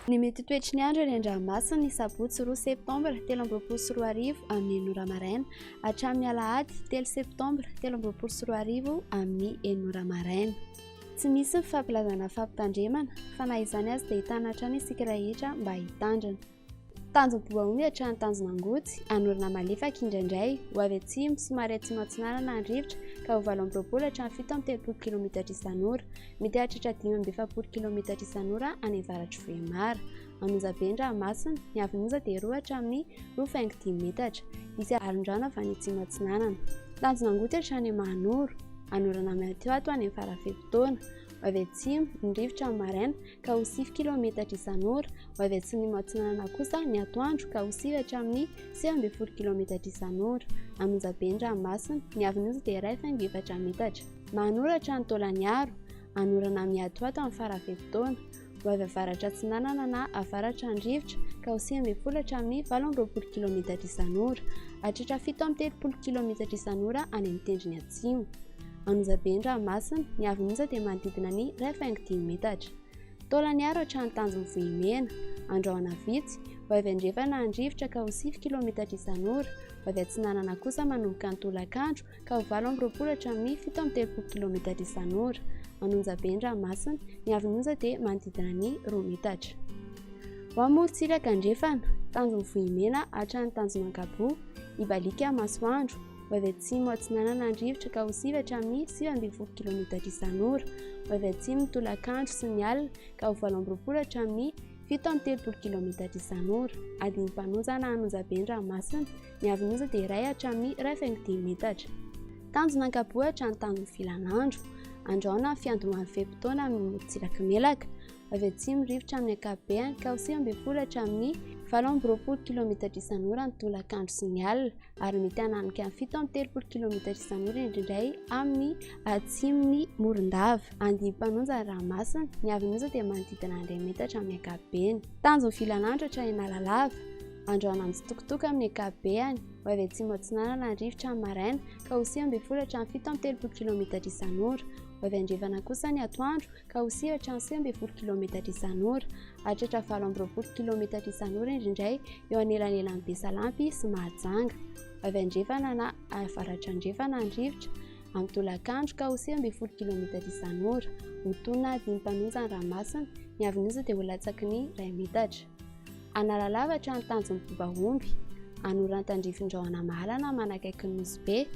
Ny mety ho toetry ny andro eny an-dranomasina ny sabotsy 2 septambra 2023 amin'ny 6 ora maraina hatramin'ny alahady 3 septambra 2023 amin'ny 6 ora maraina. Tsy misy ny fampilazana fampitandremana fa na izany aza dia hitana hatrany isika rehetra mba hitandrina. Tanjom-boahomby hatrany Tanjon'Angotsy, anorana malefaka indraindray, ho avy atsimo, somary atsimo atsinanana ny rivotra ka ho 28 hatramin'ny 37 kilometatra isan'ora. Mety hahatratra 45 kilometatra isan'ora any avaratr'i Vohemar. Anonjabe ny ranomasina, ny haavon'onja dia 2 hatramin'ny 2,5 metatra. Hisy alon-drano avy any atsimo atsinanana. Tanjon'Angotsy hatrany Mahanoro, anorana matoato any amin'ny fara-fe-potoana. Ho avy atsimo, ny rivotra amin'ny maraina ka ho 9 kilometatra isan'ora. Ho avy atsimo atsinanana kosa ny atoandro ka ho 9 hatramin'ny 19 kilometatra isan'ora. Anonjabe ny ranomasina, ny haavon'onja dia 1,4 metatra. Mahanoro hatrany Taolagnaro, anorana miatoato amin'ny fara-fe-potoana. Ho avy avaratra atsinanana na avaratra ny rivotra ka ho 19 hatramin'ny 28 kilometatra isan'ora. Hatratra 37 kilometatra isan'ora any amin'ny tendrony atsimo. Anonjabe ny ranomasina, ny haavon'onja dia manodidina ny 1,5 metatra. Taolagnaro hatrany Tanjony Vohimena, andrahona vitsy, ho avy andrefana ny rivotra ka ho 9 kilometatra isan'ora, ho avy atsinanana kosa manomboka ny tolakandro ka ho 28 hatramin'ny 37 kilometatra isan'ora. Anonjabe ny ranomasina, ny haavon'onja dia manodidina ny 2 metatra. Ho amorontsiraka andrefana, Tanjony Vohimena hatrany Tanjona Ankaboa, hibaliaka masoandro, ho avy atsimo atsinanana ny rivotra ka ho 9 hatramin'ny 19 kilometatra isan'ora. Ho avy atsimo ny tolakandro sy ny alina ka ho 28 hatramin'ny 37 kilometatra isan'ora. Adin'ny mpanonja na Anonjabe ny ranomasina, ny haavon'onja dia 1 hatramin'ny 1,5 metatra. Tanjona Ankaboa hatrany Tanjony Filanandro. Andraona ny fiandohan'ny fe-potoana amin'ny morontsiraky Melaka. Avy atsimo rivotra amin'ny ankapobeny ka ho 19 hatramin'ny 28 kilometatra isan'ora ny tolakandro sy ny alina ary mety hananika ny 37 kilometatra isan'ora indraindray amin'ny atsimon'ny Morondava. Andiam-panonja ny ranomasina, ny haavon'onja dia manodidina ny 1 metatra amin'ny ankapobeny. Tanjon'ny Filanandro hatrany Analalava. Andraona mitsitokotoko amin'ny ankapobeny, ho avy atsimo atsinanana ny rivotra amin'ny maraina ka ho 19 hatramin'ny 37 kilometatra isan'ora. Ho avy andrefana kosa ny atoandro ka ho 9 hatramin'ny 19 kilometatra isan'ora. Hahatratra 28 kilometatra isan'ora indraindray eo anelanelan'i Besalampy sy Mahajanga. Ho avy andrefana na avaratra andrefana ny rivotra amin'ny tolakandro ka ho 19 kilometatra isan'ora. Ho tonina adin'ny mpanonja ny ranomasina, ny haavon'onja dia ho latsaky ny 1 metatra. Analalava hatrany Tanjon'ny Bobaomby, Anoran-tandrifin-drahona mahalana manakaiky ny Nosy Be,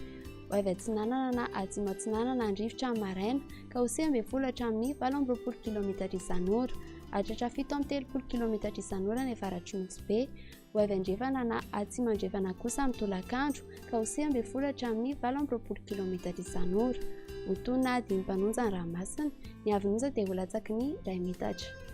ho avy atsinanana na atsimo atsinanana ny rivotra amin'ny maraina ka ho 19 hatramin'ny 28 kilometatra isan'ora. Hahatratra 37 kilometatra isan'ora ny avaratry Nosy Be, ho avy andrefana na atsimo andrefana kosa amin'ny tolakandro ka ho 19 hatramin'ny 28 kilometatra isan'ora. Ho tonina adin'ny mpanonja ny ranomasina, ny haavon'onja dia ho latsaky ny 1 metatra.